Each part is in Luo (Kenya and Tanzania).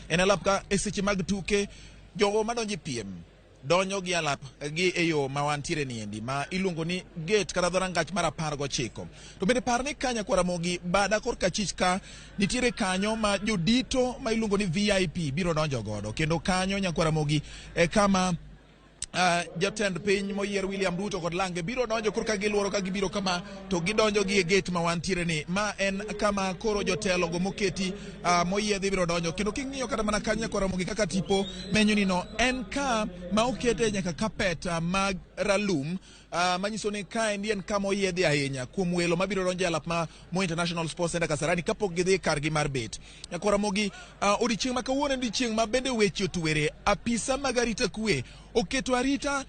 En alap ka e seche mag tuke jogo madonjo e piem donjo gi alap gi e yo ma wantiere niendi ma iluongo ni gate kata dhorangach mar 19. To bende par ni ka nyakwar Ramogi bada korka achich ka nitiere kanyo ma jodito ma iluongo ni VIP biro donjo godo kendo kanyo nyakwar Ramogi e kama jatend piny moyier William Ruto kod lange biro donjo koro ka giluoro ka gibiro kama to gidonjo gi e gate ma wantiere ni ma en kama koro jotelo go moketi moyiedhi biro donjo kendo king'iyo kata mana kanyo nyakwar Ramogi kaka tipo menyo ni no en ka ma okete nyaka carpet mag ralum manyiso ni kaendi en kama oyiedhi ahinya kuom welo mabiro donjo e alap ma Moi International Sports Center Kasarani kapok gidhi kargi mar bet. Nyakwar Ramogi, odiechieng' ma kawuono en odiechieng' ma bende weche otwere. Apisa mag arita kwe oketo arita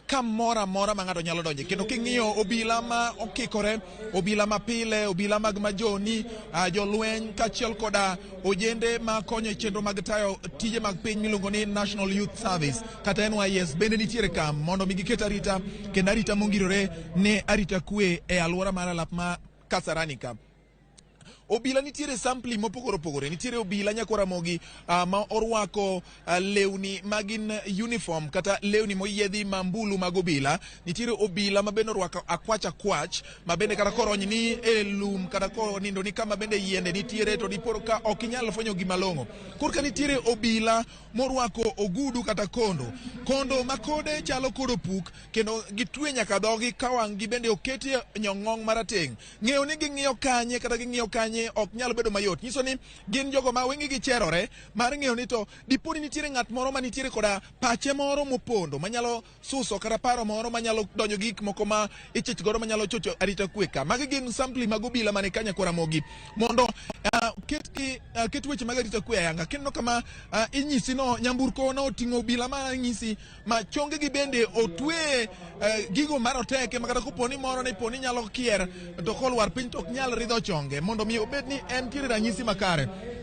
kamoro amora ma ng'ato nyalo donje kendo king'iyo obila ma okikore, obila mapile, obila mag majoni, jolweny kaachiel koda ojende ma konyo e chenro mag tayo tije mag piny miluongo ni National Youth Service kata NYS bende nitiere ka mondo mi giket arita kendo arita mongirore ne arita kwe e alwora mar alap ma Kasarani ka. Obila nitiere sampli mopogore opogore. Nitiere obila nyakwar Ramogi ma orwako lewni ma gin uniform kata lewni moyiedhi ma mbulu mag obila. Nitiere obila ma bende orwako akwach akwach ma bende kata korony ni e lum kata konindo ni kama bende yiende nitiere to dipo ka ok inyal fwenyo gima long'o. Korka nitiere obila morwako ogudu kata kondo. Kondo ma kode chalo kod opuk kendo gitwe nyaka dhogi ka wang'gi bende oketie nyong'ong marateng'. Ng'eyo ni ging'iyo kanye kata ging'iyo kanye ok nyal bedo mayot. Nyiso ni gin jogo ma wengegi cherore mar ng'eyo ni to dipo ni nitiere ng'at moro ma nitiere koda pache moro mopondo manyalo suso kata paro moro manyalo donjo gi gik moko ma ichich godo manyalo chocho arita kwe ka. Magi gin sampli mag obila mane ka nyakwar Ramogi mondo ket weche mag arita kwe ayanga. Kineno kama inyisi no nyamburko no oting'o obila ma nyisi ma chongegi bende otwe gigo maroteke ma kata kopo ni moro ne po ni nyalo kier to kolwar piny to ok nyal ridho chonge mondo mi obed ni en tiere ranyisi makare.